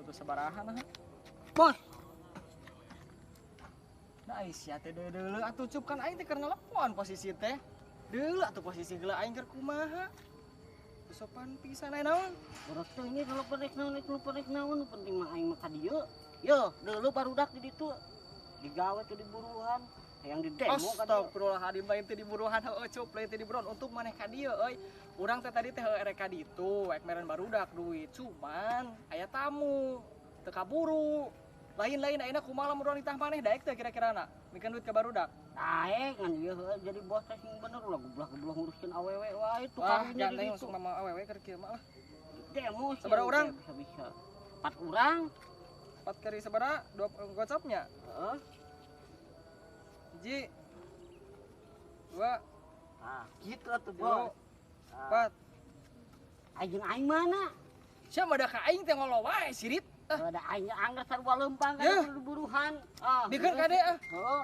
Butuh sabaraha nah? Bos. Nah, Aisyah teh deuleu atuh, Cup, kan aing teh keur nelepon posisi teh. Deuleu atuh posisi heula aing keur kumaha. Teu sopan pisan aya naon? Boros teh ini kalau rek naon, rek lupa rek naon, penting mah aing mah ka dieu. Yo, deuleu barudak di ditu. Digawe tuh di buruhan. Yang di demo ka dieu. Astagfirullahaladzim, lain teh diburuhan heueuh, Cup, lain teh diburuhan untuk maneh ka dieu euy. Urang teh tadi teh heueuh erek ka ditu, rek meren barudak duit, cuman aya tamu teu kaburu. Lain-lain ayeuna kumaha lamun urang ditah maneh, daek teh kira-kirana mikeun duit ka barudak? Daek, ngan ieu heueuh jadi bos teh sing bener, ulah geblak-geblok nguruskeun awewe wae tuh Wah, karunya di ganteng ditu. Langsung mama awewe keur kieu mah lah. Demo sih. Sabaraha urang? Bisa-bisa. 4 urang. 4 kali sabaraha? 2 gocapnya? Heeh. Hiji. 2. Ah, gitu atuh, 3. Bos. Ah. 4. Aing aing mana? Sia mah da ka aing teh ngolo wae sirit. Ah. Ada aing anggar sarua leumpang Yeuh. kan buruhan. Ah, Bikeun kade ah. Heeh.